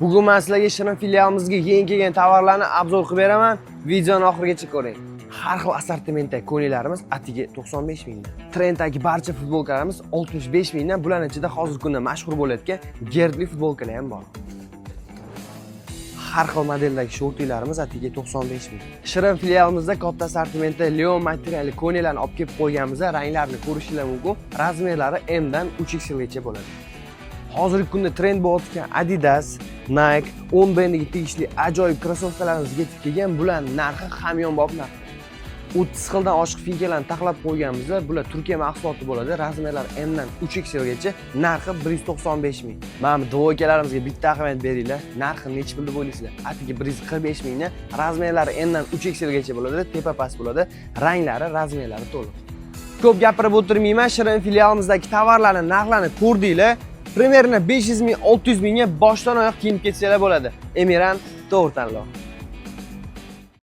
Bugun men sizlarga Shirin filialimizga yangi kelgan tovarlarni обзор qilib beraman. Videoni oxirigacha ko'ring. Har xil assortimentdagi ko'ylaklarimiz atigi 95 mingdan. Trenddagi barcha futbolkalarimiz 65 mingdan. Bularning ichida hozirgi kunda mashhur bo'layotgan gerbli futbolkalar ham bor. Har xil modeldagi shortilarimiz atiga 95 ming. Shirin filialimizda katta assortimentda Leon materialli ko'ylaklarni olib kelib qo'yganmiz. Ranglarini ko'rishinglar mumkin. Размер lari M dan 3XL gacha bo'ladi. Hozirgi kunda trend bo'layotgan Adidas, Nike, On brendiga tegishli ajoyib krossovkalarimiz yetib kelgan. Bular narxi hamyonbop narx. 30 xildan oshiq finkalarni taxlab qo'yganmiz. Bular Turkiya mahsuloti bo'ladi. Размер lari M dan 3XL gacha, narxi 195 ming. Mana bu двойка larimizga bitta ahamiyat beringlar. Narxi nechi pul deb o'ylaysizlar? Atigi 145 mingdan, размер lari M dan 3XL gacha bo'ladi, tepa past bo'ladi. Ranglari, размер lari to'liq. Ko'p gapirib o'tirmayman. Shirin filialimizdagi tovarlarni narxlarini ko'rdinglar. Примерно 500 ming, 600 mingga boshdan oyoq kiyinib ketsanglar bo'ladi. Emiran to'g'ri tanlov.